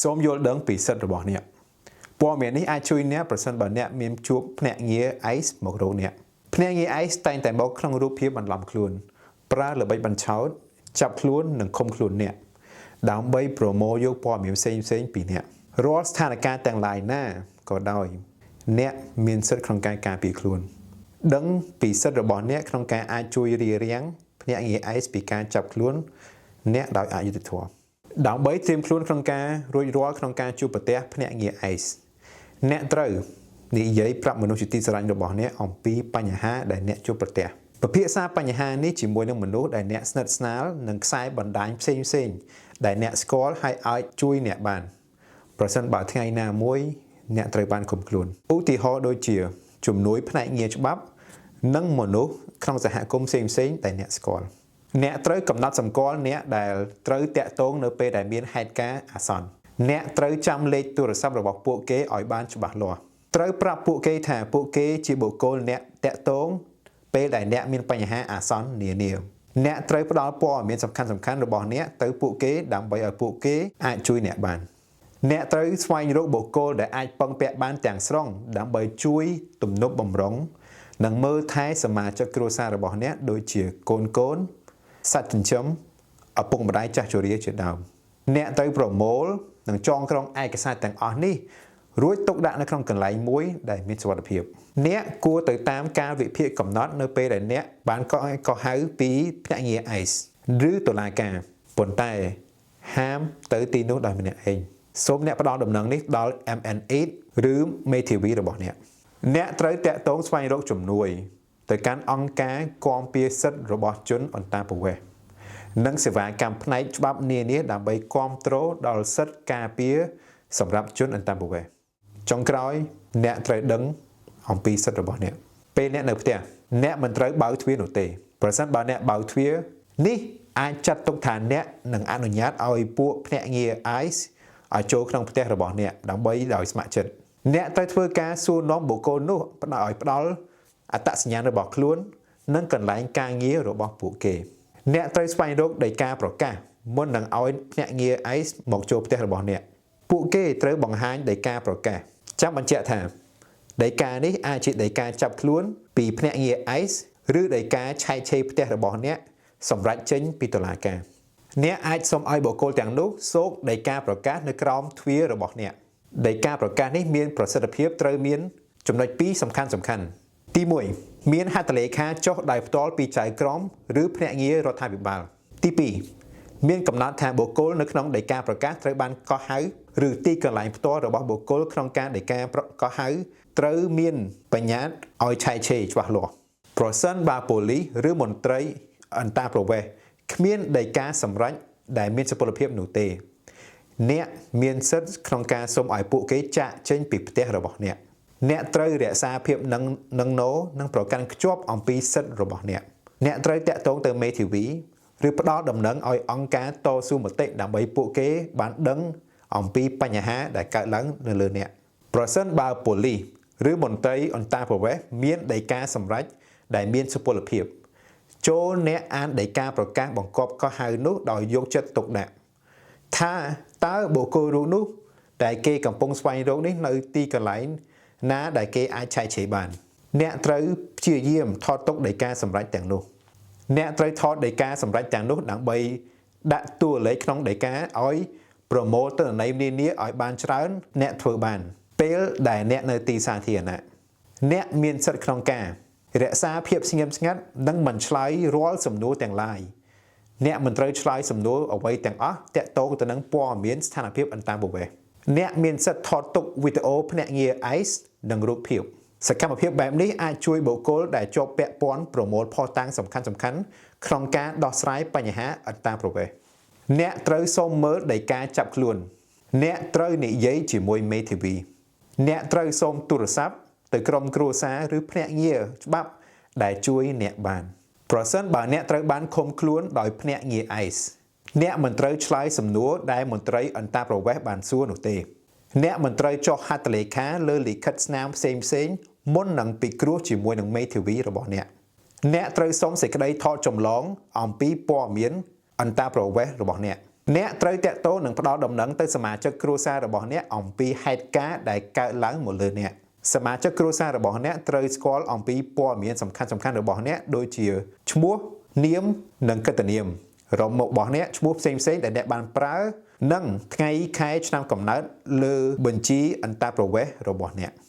សូមយល់ដឹងពីសិទ្ធិរបស់អ្នកព័ត៌មាននេះអាចជួយអ្នកប្រសិនបើអ្នកមានជួបភ្នាក់ងារ ICE មករកអ្នកភ្នាក់ងារ ICE តែងតែមកក្នុងរូបភាពបន្លំខ្លួន ប្រើល្បិចបញ្ឆោតចាប់ខ្លួននិងឃុំខ្លួនអ្នកដើម្បីប្រមូលយកព័ត៌មានផ្សេងៗពីអ្នករាល់ស្ថានភាពទាំងឡាយណាក៏ដោយអ្នកមានសិទ្ធិក្នុងការការពារខ្លួន ដឹងពីសិទ្ធិរបស់អ្នកក្នុងការអាចជួយរារាំងភ្នាក់ងារ ICE ពីការចាប់ខ្លួនអ្នកដោយអយុត្តិធម៌ដើម្បីត្រៀមខ្លួនក្នុងការរួចរាល់ក្នុងការជួបប្រទះភ្នាក់ងារ ICE អ្នកត្រូវនិយាយប្រាប់មនុស្សជាទីស្រឡាញ់របស់អ្នកអំពីបញ្ហាដែលអ្នកជួបប្រទះពិភាក្សាបញ្ហានេះជាមួយនឹងមនុស្សដែលអ្នកស្និទ្ធស្នាលនិងខ្សែបណ្ដាញផ្សេងៗដែលអ្នកស្គាល់ហើយអាចជួយអ្នកបាន ប្រសិនបើថ្ងៃណាមួយអ្នកត្រូវបានឃុំខ្លួនឧទាហរណ៍ដូចជា ជំនួយផ្នែកងារច្បាប់ និងមនុស្សក្នុងសហគមន៍ផ្សេងៗដែលអ្នកស្គាល់អ្នកត្រូវកំណត់សម្គាល់អ្នកដែលត្រូវតាក់ទងនៅពេលដែលមានហេតុការណ៍អាសន្នអ្នកត្រូវចាំលេខទូរស័ព្ទរបស់ពួកគេឲ្យបានច្បាស់លាស់ត្រូវប្រាប់ពួកគេថាពួកគេជាបុគ្គលអ្នកតាក់ទងពេលដែលអ្នកមានបញ្ហាអាសន្ននានាអ្នកត្រូវផ្ដល់ព័ត៌មានសំខាន់ៗរបស់អ្នកទៅពួកគេដើម្បីឲ្យពួកគេអាចជួយអ្នកបាន អ្នកត្រូវស្វែងរកបុគ្គលដែលអាចពឹងពាក់បានទាំងស្រុងដើម្បីជួយទំនប់បំរុងនិងមើលថែសមាជិកគ្រួសាររបស់អ្នកដូចជាកូនកូនសត្វចិញ្ចឹមឪពុកម្ដាយចាស់ជរាជាដើមអ្នកត្រូវប្រមូលនិងចងក្រងឯកសារទាំងអស់នេះរួចទុកដាក់នៅក្នុងកន្លែងមួយដែលមានសុវត្ថិភាពអ្នកគួរទៅតាមការវិភាគកំណត់នៅពេលដែលអ្នកបានកោះហៅពីភ្នាក់ងារ ICE ឬតុលាការប៉ុន្តែហាមទៅទីនោះដោយម្នាក់ឯងសូមអ្នកផ្ដល់ដំណឹងនេះដល់ MN8 ឬមេធាវីរបស់អ្នកអ្នកត្រូវតាក់ទងស្វែងរកជំនួយ ទៅកាន់អង្គការគាំពារសិទ្ធិរបស់ជនអន្តោប្រវេសន៍និងសេវាកម្មផ្នែកច្បាប់នានាដើម្បីគាំទ្រដល់សិទ្ធិការពារសម្រាប់ជនអន្តោប្រវេសន៍ចុងក្រោយអ្នកត្រូវដឹងអំពីសិទ្ធិរបស់អ្នកពេលអ្នកនៅផ្ទះអ្នកមិនត្រូវបើកទ្វារនោះទេប្រសិនបើអ្នកបើកទ្វារនេះអាចចាត់ទុកថាអ្នកនឹងអនុញ្ញាតឲ្យពួកភ្នាក់ងារ ICE ឲ្យចូលក្នុងផ្ទះរបស់អ្នកដើម្បីដោយស្ម័គ្រចិត្តអ្នកត្រូវធ្វើការសួរនាំបុគ្គលនោះផ្ដល់ឲ្យផ្ដល់អត្តសញ្ញាណរបស់ខ្លួន និងកន្លែងការងាររបស់ពួកគេ អ្នកត្រូវស្វែងរកដីកាប្រកាសមុននឹងឲ្យភ្នាក់ងារ ICE មកចូលផ្ទះរបស់អ្នកពួកគេត្រូវបង្ហាញដីកាប្រកាសចាំបញ្ជាក់ថាដីកានេះអាចជាដីកាចាប់ខ្លួនពីភ្នាក់ងារ ICE ឬដីកាឆែកឆេរផ្ទះរបស់អ្នកសម្រាប់ចេញពីតុលាការអ្នកអាចសុំឲ្យបុគ្គលទាំងនោះសូកដីកាប្រកាសនៅក្រោមទ្វាររបស់អ្នកដីកាប្រកាសនេះមានប្រសិទ្ធភាពត្រូវមានចំណុចពីរសំខាន់សំខាន់ទី1មានហត្ថលេខាចុះដោយផ្ទាល់ពីចៅក្រមឬភ្នាក់ងាររដ្ឋាភិបាលទី2មានកំណត់ថាបុគ្គលនៅក្នុងដីកាប្រកាសត្រូវបានកោះហៅឬទីកន្លែងផ្ទាល់របស់បុគ្គលក្នុងការដីកាកោះហៅត្រូវមានបញ្ញត្តិឲ្យឆែកឆេរច្បាស់លាស់ប្រសិនបើប៉ូលីសឬមន្ត្រីអន្តោប្រវេសន៍គ្មានដីកាសម្រេចដែលមានសុពលភាពនោះទេ អ្នកមានសិទ្ធិក្នុងការសុំឲ្យពួកគេចាកចេញពីផ្ទះរបស់អ្នកអ្នកត្រូវរក្សាភាពនឹងនឹងណនិងប្រកាន់ខ្ជាប់អំពីសិទ្ធិរបស់អ្នកអ្នកត្រូវតាក់ទងទៅមេធាវីឬផ្ដល់ដំណឹងឲ្យអង្គការតស៊ូមតិដើម្បីពួកគេបានដឹងអំពីបញ្ហាដែលកើតឡើងនៅលើអ្នកប្រសិនបើប៉ូលីសឬមន្ត្រីអន្តោប្រវេសន៍មានដីកាសម្រេចដែលមានសុពលភាព ចូលអ្នកអានដីកាប្រកាសបង្គាប់កោះហៅនោះដោយយកចិត្តទុកដាក់ថាតើបុគ្គលរូបនោះដែលគេកំពុងស្វែងរកនេះនៅទីកន្លែងណាដែលគេអាចឆែកឆេរបាន អ្នកត្រូវព្យាយាមថតទុកដីកាសម្រេចទាំងនោះ អ្នកត្រូវថតដីកាសម្រេចទាំងនោះដើម្បីដាក់តួលេខក្នុងដីកាឲ្យប្រមូលទិន្នន័យនានាឲ្យបានច្រើនអ្នកធ្វើបាន ពេលដែលអ្នកនៅទីសាធារណៈអ្នកមានសិទ្ធិក្នុងការរក្សាភាពស្ងៀមស្ងាត់និងមិនឆ្លើយរាល់សំណួរទាំងឡាយអ្នកមិនត្រូវឆ្លើយសំណួរអ្វីទាំងអស់ទាក់ទងទៅនឹងព័ត៌មានស្ថានភាពអន្តោប្រវេសន៍អ្នកមានសិទ្ធិថតទុកវីដេអូភ្នាក់ងារ ICE និងរូបភាពសកម្មភាពបែបនេះអាចជួយបុគ្គលដែលជាប់ពាក់ព័ន្ធប្រមូលភស្តុតាងសំខាន់ៗក្នុងការដោះស្រាយបញ្ហាអន្តោប្រវេសន៍អ្នកត្រូវសុំមើលដីកាចាប់ខ្លួន អ្នកត្រូវនិយាយជាមួយមេធាវី អ្នកត្រូវសុំទូរស័ព្ទទៅក្រុមគ្រួសារឬភ្នាក់ងារច្បាប់ដែលជួយអ្នកបាន ប្រសិនបើអ្នកត្រូវបានឃុំខ្លួនដោយភ្នាក់ងារ ICE អ្នកមិនត្រូវឆ្លើយសំណួរដែលមន្ត្រីអន្តោប្រវេសន៍បានសួរនោះទេ អ្នកមិនត្រូវចុះហត្ថលេខាលើលិខិតស្នាមផ្សេងផ្សេងៗមុននឹងពិគ្រោះជាមួយនឹងមេធាវីរបស់អ្នក អ្នកត្រូវសុំសេចក្តីថតចម្លងអំពីព័ត៌មានអន្តោប្រវេសន៍របស់អ្នក អ្នកត្រូវតាក់ទងនិងផ្ដល់ដំណឹងទៅសមាជិកគ្រួសាររបស់អ្នកអំពីហេតុការណ៍ដែលកើតឡើងមកលើអ្នកសមាជិកគ្រួសាររបស់អ្នកត្រូវស្គាល់អំពីព័ត៌មានសំខាន់ៗរបស់អ្នកដូចជាឈ្មោះនាមនិងកិត្តិនាមរមមុខរបស់អ្នកឈ្មោះផ្សេងៗដែលអ្នកបានប្រើនិងថ្ងៃខែឆ្នាំកំណើតលើបញ្ជីអន្តោប្រវេសន៍របស់អ្នក។